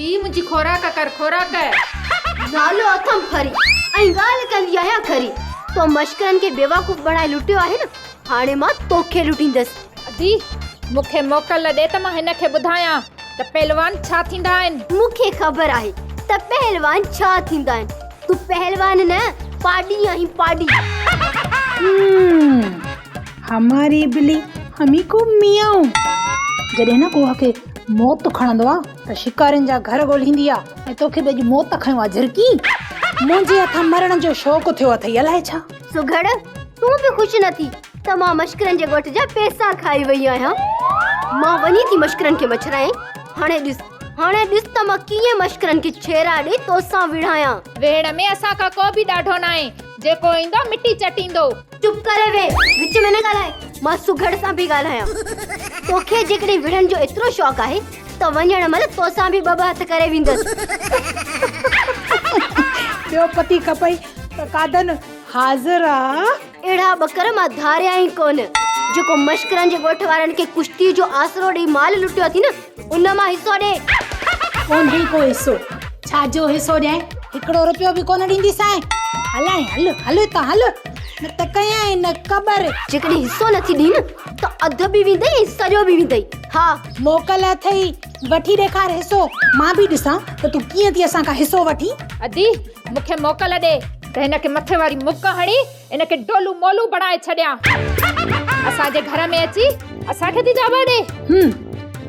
ادي منهنجي خوراڪ ڪر خوراڪ. نالو اٿم ڦري ۽ ڳالهه ڪندي آهيان کري. تو مشڪرن کي بيوقوف بڻائي لٽيو آهي نه، هاڻي مان توکي لٽيندس. ادي مون کي موڪل ڏي ته مان هن کي ٻڌايان ته پهلوان ڇا ٿيندا آهن. مون کي خبر آهي ته پهلوان ڇا ٿيندا آهن. تون پهلوان نه پاڏي آهين پاڏي. هم هماري بلي همي ڪو ميائون. جڏهن نه ڪوهه کي موت کڻندو آ ته شڪارين جا گهر ڳولهيندي آ ۽ توکي به اڄ موت کنيو آ جهرڪي. منهنجي هٿان مرڻ جو شوق ٿيو اٿئي الائي ڇا. سگهڙ تون به خوش نه ٿي ته مان مشڪرن جي ڳوٺ جا پئسا کائي وئي آهيان. مان وڃي ٿي مشڪرن کي مڇرايان. هاڻي ڏس هاڻي ڏس ته مان ڪيئن مشڪرن کي ڇيرا ڏئي توسان وڙهايان. ويهڻ ۾ اسان کان ڪو به ڏاڍو ناهي. جيڪو ايندو مٽي چٽيندو. چپ ڪري ويهه، وچ ۾ نه ڳالهاء، مان سگهڙ سان پئي ڳالهايان. توکي جيڪڏهن وڙهڻ جو ايترو شوق آهي ته وڃڻ مهل توسان به ٻه ٻه هٿ ڪري ويندس. ٻيو پتي کپئي ته قادن حاضر آ. اهڙا ٻڪر مان ڌاريا ئي ڪونه. جيڪو مشڪرن جي ڳوٺ وارن کي ڪشتي جو آسرو ڏئي مال لٽيو اٿي نه، ان مان حصو ڏي. ڪونهي ڪو حصو. ڇا جو حصو ڏيانء؟ هڪڙو رپيو به ڪونه ڏينديسانء. هل هاڻي هل، هل هتان هل، نه ته ڪيانء نه قبر. جيڪڏهن حصو نه ٿي ڏين نه ته اڌ به ويندئي ۽ سڄو به ويندئي. ها. موڪل اٿئي، وٺي ڏيکار حصو. مان به ڏسان ته تون ڪيئن ٿي اسان کان حصو وٺين. ادي، مون کي موڪل ڏي ته هن کي مٿي واري مڪ هڻي ان کي ڊولو مولو بڻائي ڇڏيان. اسان جي گهر ۾ اچي اسان کي ٿي دعويٰ ڏي. هم،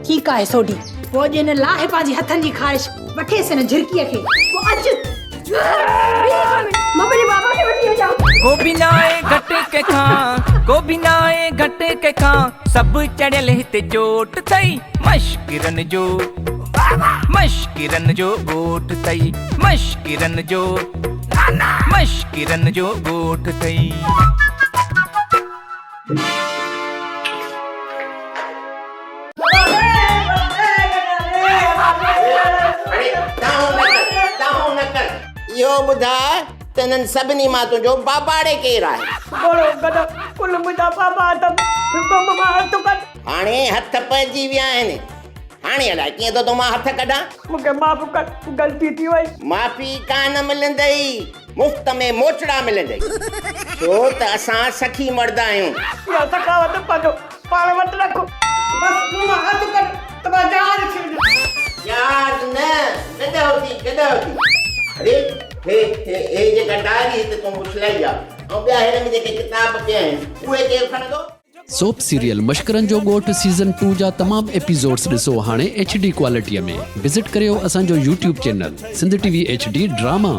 ٺيڪ آهي سوڍي. پوء اڄ هن لاهه پنهنجي هٿن جي خارش وٺيس هن جهرڪيء کي. پوء اچ. بيهه هڪ منٽ، مان پنهنجي بابا کي وٺي اچان. ڪو به ناهي گهٽ ڪنهن کان، ڪو به ناهي گهٽ ڪنهن کان، سڀ چڙهيل هتي چوٽ ٿئي، مشڪرن جو، مشڪرن جو ڳوٺ ٿئي، مشڪرن جو. مشڪرن جو ڳوٺ ٿئي. اڙي دانهون نه ڪر، دانهون نه ڪر. اهو ٻڌاء ته انهن سڀني مان تنهنجو باباڙي ڪير آهي؟ گهوڙو گڏهه ڪل منهنجا بابا اٿم، رڳو مون مان هٿ ڪڍ. هاڻي هٿ پئجي ويا آهن. هاڻي الائي ڪيئن ٿو تو مان هٿ ڪڍان. مون کي معاف ڪر، غلطي ٿي وئي. معافي ڪانه ملندئي، مفت ۾ موچڙا ملندئي. ڇو ته اسان سخي مرد آهيون. اها سخاوت پنهنجو پاڻ وٽ رک. بس مون مان هٿ ڪڍ ته مان جهاز ٿي وڃان. جهاز نه، گڏهه ٿي، گڏهه ٿي. اڙي، هي، هي، هي جيڪا ڊائري هتي تون اڇلائي آ ۽ ٻيا هن ۾ جيڪي ڪتاب پيا آهن، اهي ڪير کڻندو؟ سوپ سيريل مشڪرن جو ڳوٺ سيزن ٽو جا تمام ايپيسوڊس ڏسو هاڻي ايڇ ڊي ڪوالٽي ۾ وزٽ ڪريو اسان جو YouTube channel Sindh T V H D drama.